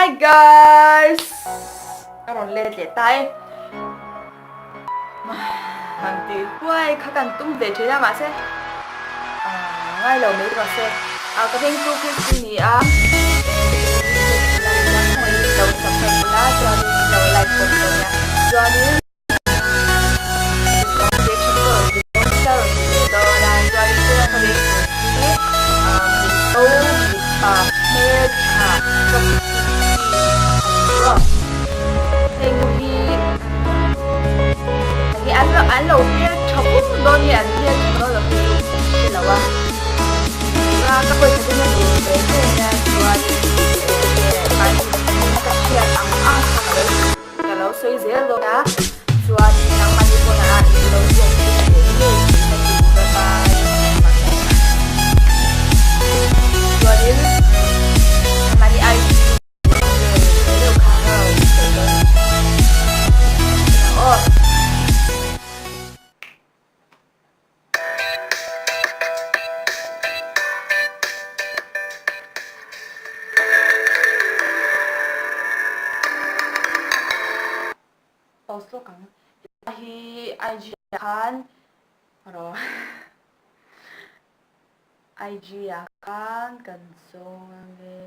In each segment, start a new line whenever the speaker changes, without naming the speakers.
Hi guys! Ka rawn let leh ta e. Han tih huai kha kan tum ve thin a mahse ngai lo mai rawh se. Ka hming chu Christy ni a. Lo subscribe ula chuanin lo like bawk dawn nia. Chuanin Ka lo sawi zel dawn a, chuan nangmahni pawnah in lo zawk pui ve ngei tih ka ti bye bye. Chuanin nangmahni IG vel ve deuh kha ka rawn sawi dawn aw. Post lawk ang. Hi IG ah khan rawh IG ah khan kan zawng ange.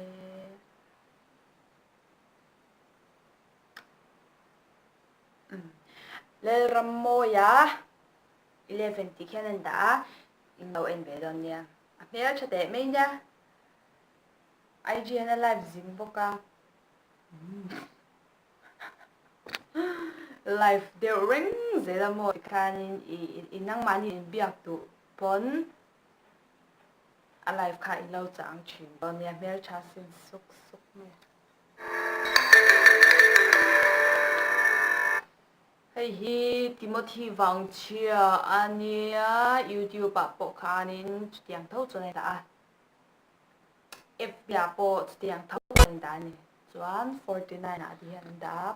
Lalrammawia 11 tih khian an dah a, in lo en ve dawn nia. A hmel tha teh mai nia. IG hian a live zing bawk a. Live deuh reng zel a maw tikhanin i nangmahni inbiak duh pawn a live kha in lo chang thin dawn nia hmeltha sin suk suk mai. Hei hi Timothy Vangchhia a nia, YouTube ah pawh khanin chutiang tho chuan a dah a, FB ah pawh chutiang tho chuan a dah a ni. Chuan 49 ah ti hian an dah a,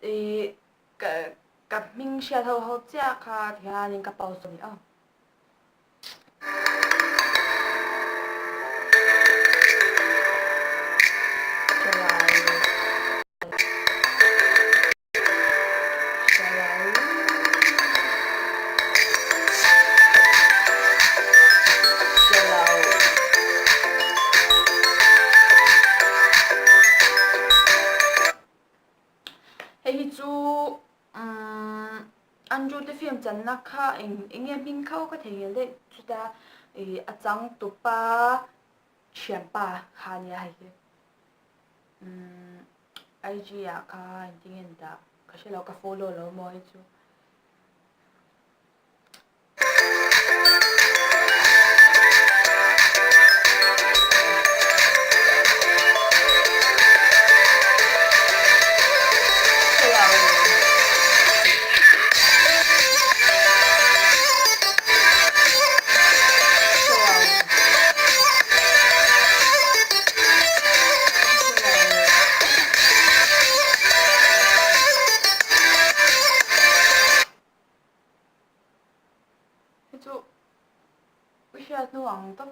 ih ka ka hming hriat ho ho chiah kha ti hianin ka post a ni aw. Hei hi chu umm Andrew te film channa kha eng eng nge hming kha aw ka theihnghilh daih chuta ih a changtupa thianpa kha ania hei hi. Umm IG ah kha engtin nge an dah ka hre lo ka follow lo maw hei chu. Hei chu ka hriat hnu ang tawp.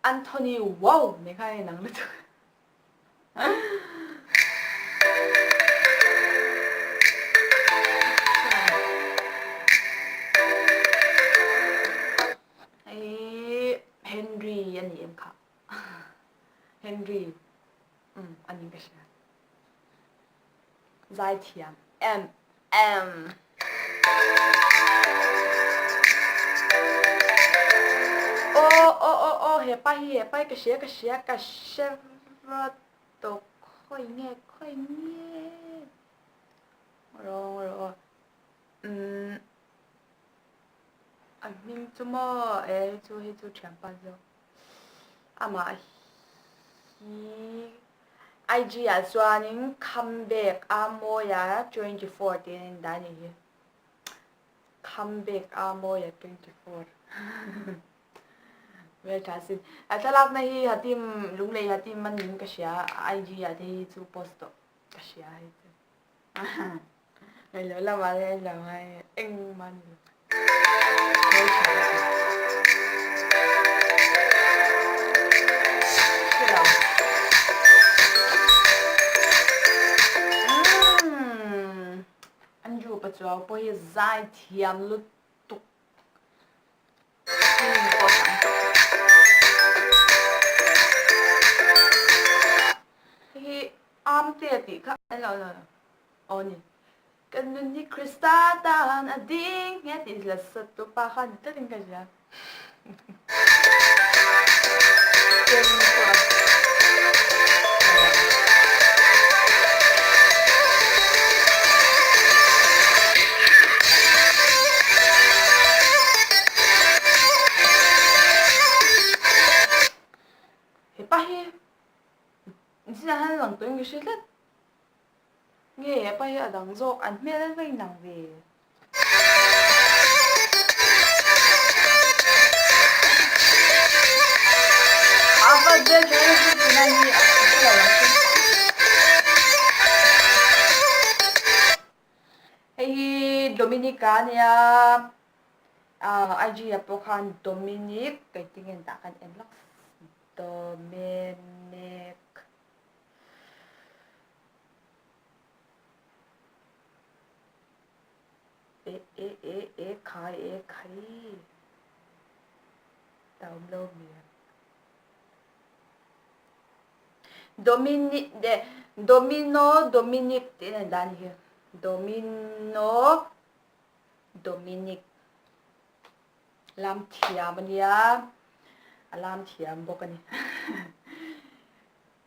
Anthony wow nen khan a inang lutuk. Hei Henry a ni em kha? Henry umm a ni ka hria. Zaithiam em em. Aw aw aw aw hepa hi hepa hi ka hria ka hria ka hre vat tawh khawi nge khawi nge rawng rawh aw umm a hming chu maw e hei chu hei chu thianpa zawk amah hi IG ah chuanin comeback a mawia 24 tiin a indah a nih hi. Comeback a mawia 24 Hmeltha sin. A thlalakna hi Hatim Lunglei Hatim a niin ka hria IG ah te hi chu post tawh ka hria hei chu. Ngaih loh lamah hian lo ngai engmah a ni lo. Hmeltha ka ti. Hre lo. Umm Andrew Pachuau pawh hi zai thiam lutuk. Film pawh chang tawh. Hei hi Amte tih kha lo lo lo aw ni. Kan nun hi Krista tan a ding nge tih la sa tu pa kha ni tlat in ka hria. Film pawh a Hepa hi zinah hian lang tawhin ka hre tlat. Nge hepa hi a dang zawk an hmel an va inang ve. A va vel tha em em tuna hi a hre lo ang chu. Hei hi Dominica a nia IG ah pawh khan Dominic kei ti nge tah khan en lawk Dominic. E e e e khai e khai ta awm lo mi Dominic de Domino Dominic tih a dan hi Domino Dominic lam thiam ania a lam thiam bawk ani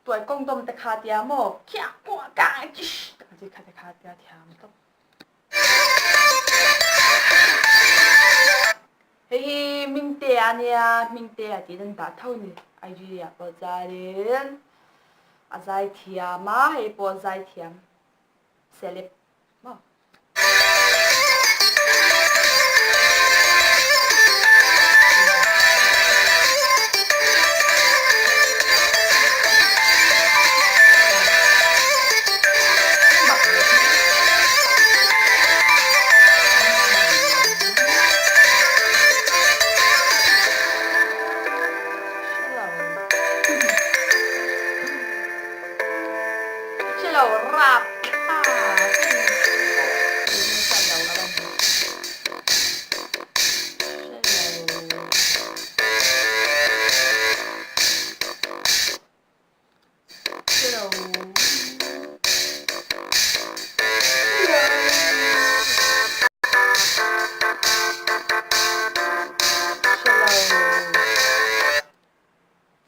Tuai kawng dawm te kha tia maw khiah kuah kah kish tak chi kha te kha tia thiam tawp. Hei hi Hmingtea ania Hmingtea tih an dah tho ni IG ah pawh chuanin a zai thiam a hei pawh a zai thiam celeb maw.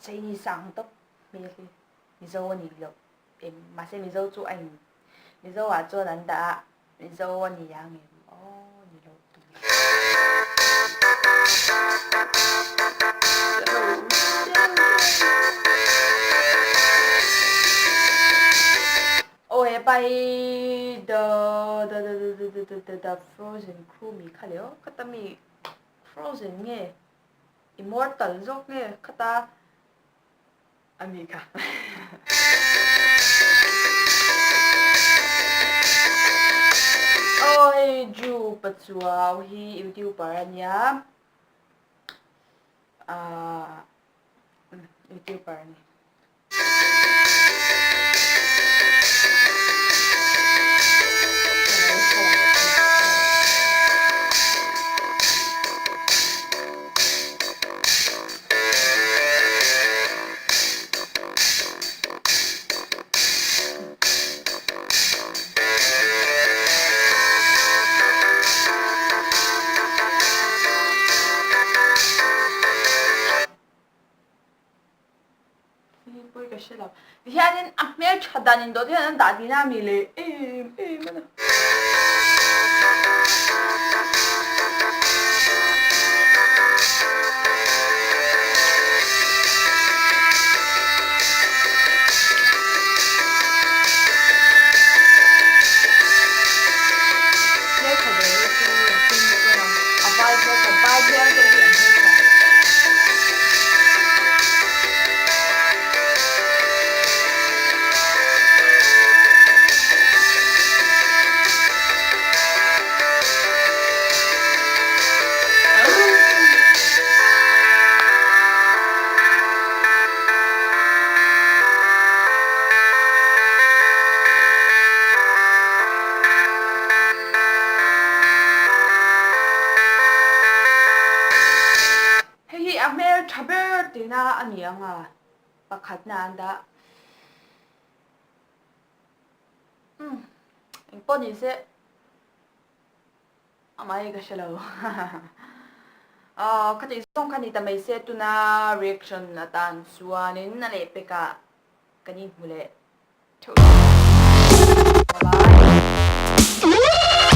Chinese ang tawp hmel hi Mizo a ni loh em mahse Mizo chu a in Mizo ah chuan an dah a Mizo a ni ang em aw ni lo Aw hepa hi the the the the the the the frozen khu mi kha leh aw khata mi frozen nge immortal zawk nge khata a ni kha. Aw hei Ju Pachuau hi youtuber a nia ahh youtuber a ni. Hi pawh hi ka hre lo. Tihianin a hmeltha dan in dawt hian an dah tihna a mi le em em a ni. Hmeltha ber hi chu a hring chuan a vai hmeltha vai hmel deuh hi an hmeltha. aniang a, pakhatna an dah. Umm engpawh ni se amah hi ka hre lo. Aw khatih zawng kha ni ta mai se tuna reaction atan chuanin a lehpekah kan inhmu leh theuh thin a. Bye bye.